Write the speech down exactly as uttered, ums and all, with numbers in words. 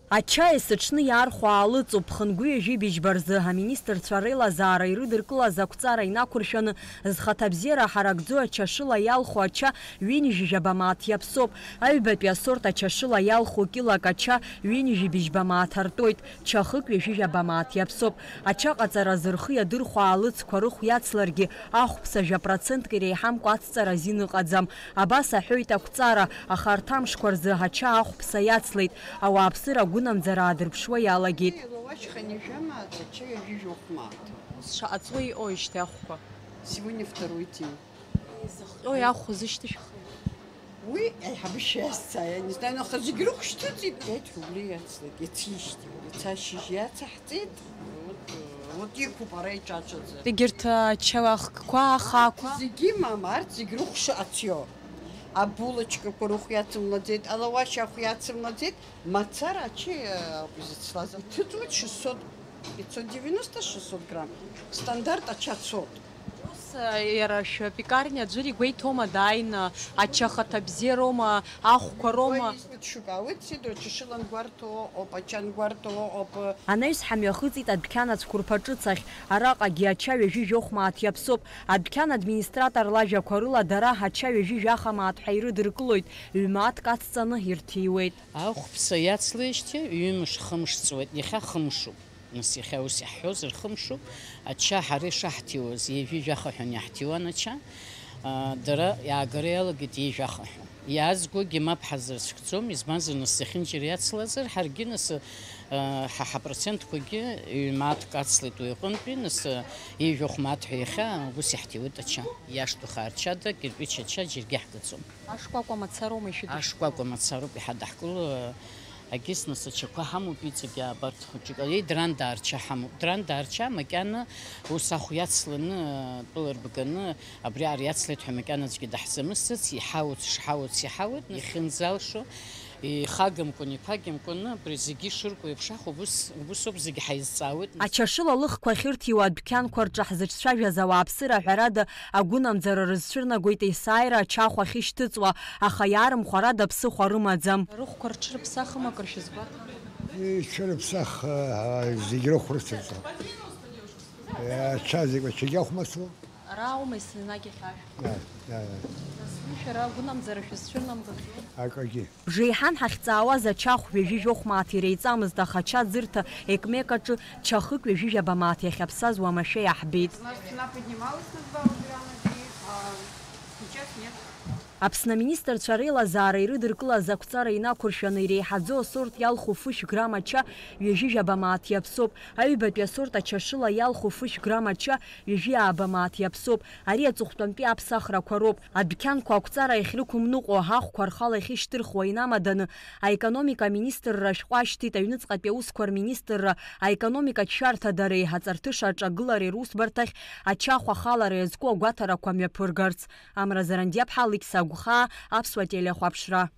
Ача есыҽны иаархәаалыҵуп. Ԥхынгәи ҩажәи быжьба рзы аминистрцәа реилазаара ирыдыркылаз ақәҵара инақәыршәаны, зхаҭабзиара ҳаракӡоу ачашыла иалху ача ҩынҩажәижәаба мааҭ иаԥсоуп. Аҩбатәи асорт ачашыла иалху кьылак ача ҩынҩажәи быжьба мааҭ артуеит, чахык ҩажәижәаба мааҭ иаԥсоуп. Ачаҟаҵаразы рхы иадырхәаалыцқәа рыхә иацларгьы, ахәԥса жәа процентк иреиҳамкәа ацҵара азин ыҟаӡам. Абас аҳәоит ақәҵара, аха арҭ амшқәа рзы ача ахәԥса иацлеит. Ауааԥсыра агәынамӡара аадырԥшуа иалагеит. Илауашьхани жәамааҭ, ачаҩ ажәижәохә мааҭ. Ус шаҟа ҵуеи иҟоуижьҭеи ахәқәа? Сегодня второй день. Изыхҟьои ахә зышьҭышәхи? Уи аиҳабы шәиазҵаа, я не знаю, аха зегь рыхә шьҭыҵит, пять рублей иацлеит, иацижьҭеи, иацашьыжь иацаҳҵеит, вот, э, вот иқәуп ара иҿаҿаӡа. Егьырҭ ача ахкқәа, ахаақәа? Зегьы, мама, арҭ зегь рыхә шыҟац иоуп. Абулочкақәа рыхә иацымлаӡеит, алауашь ахә иацымлаӡеит, мацара ачаи, э, ауп изыцлаз. Иҭыҵуеит шестьсот, пятьсот девяносто, шестьсот грамм. Стандарт ача цоит. Ус, э, иара шәпекарниа аӡәыр игәеиҭома дааины, ача хаҭа бзиароума, ахәқәа роума? Уи изгәыҭшәуп, ауеит, сидра чашылан гәарҭо ыҟоуп, ачан гәарҭо ыҟоуп. Анаҩс ҳамҩахыҵит адәқьан ацәқәырԥа ҿыц ахь. Араҟагьы ача ҩажәи жәохә мааҭ иаԥсоуп. Адәқьан администратор лажәақәа рыла, дара ача ҩажәи жәаха мааҭ ҳәа ирыдыркылоит, ҩ-мааҭк ацҵаны ирҭиуеит. Ахәԥса иацлеижьҭеи ҩымш-хымш ҵуеит, иахьа хымшуп. Нас иахьа ус иаҳҳәозар, хымшуп. Ача ҳара ишаҳҭиуаз, ҩажәи жәаха ҳәа иаҳҭиуан ача. А, дара иаагара иалагеит ҩажәи жәаха ҳәа. Иаазгогьы мап ҳазырцәгӡом, избанзар, нас зехьынџьара иацлазар, ҳаргьы нас, а, ҳа ҳапроцентқәагьы ҩ-мааҭк ацлеит уи аҟынтәи, нас, а, ҩажәи жәохә мааҭ ҳәа иахьа ус иаҳҭиуеит ача. Иашҭа хаарчада, кирпич ача џьаргьы иаҳгаӡом. Ашкәакәа мацароума ишәыдышәкыло? Ашкәакәа мацароуп иҳадаҳкыло, агьыс нас ачақәа ҳамоуп, иҵегь аабарҭ хәыҷык. Еи, Драндаа рча ҳамоуп. Драндаа рча макьана ус ахә иацланы, тәыла рбганы, абри ар иацлеит ҳәа макьана аӡәгьы даҳзамысӡац, иҳауц, шҳауц иҳауеит, ихьынӡалшо, ихагамкәан, иԥагьамкәаны, абри зегьы ишырку еиԥш ахә убыс, убысоуп, зегьы ҳаизҵаауеит. Ачашыла лыхқәа ахьырҭиуа адәқьанқәа рҿы ҳзыҿцәажәаз ауааԥсыра, ҳәарада, агәынамӡара рызцәырнагоит есааира ачахә ахьышьҭыҵуа, аха иаарымхәарада ԥсыхәа рымаӡам. Рыхәқәа рҽырԥсахым акыр шәызгәаҭам? Иҽырԥсах, а, зегь рыхә рыцырҵо. Ача зегь, ачагьы ахә мацло. Ара аума есенагь иахьашәҭ? Да, да, да. Нас уи шәара агәынамӡара шәызцәырнамгаӡои? Акагьы. Бжеиҳан ҳахьҵаауаз ачахә ҩажәи жәохә мааҭ иреиҵамызт, аха ача аӡырҭа Екмек аҿы чахык ҩажәи жәаба мааҭ иахьаԥсаз уамашәа иаҳбеит. У нас цена поднималась на два грамма, а сейчас нет. Аԥсны аминистрцәа реилазаара ирыдыркылаз ақәҵара инақәыршәаны иреиҳаӡоу асорт иалху фышә грамм ача ҩажәи жәаба мааҭ иаԥсоуп. Аҩбатәи асорт ачашыла иалху фышә грамм ача ҩажәи ааба мааҭ иаԥсоуп. Ари аҵыхәтәантәи аԥсахрақәа роуп. Адәқьанқәа ақәҵара иахьрықәымныҟәо, ахәқәа рхала иахьышьҭырхуа инамаданы, аекономика аминистрра ашәҟәы ашьҭит аҩныҵҟатәи аусқәа рминистрра аекономикатә шәарҭадареи аҵарҭыша аҿагылареи русбарҭахь ачахә ахалара иазку агәаҭарақәа мҩаԥыргарц. Амра Зарандиаԥҳа, Алықьса Агәхаа, Аԥсуа телехәаԥшра.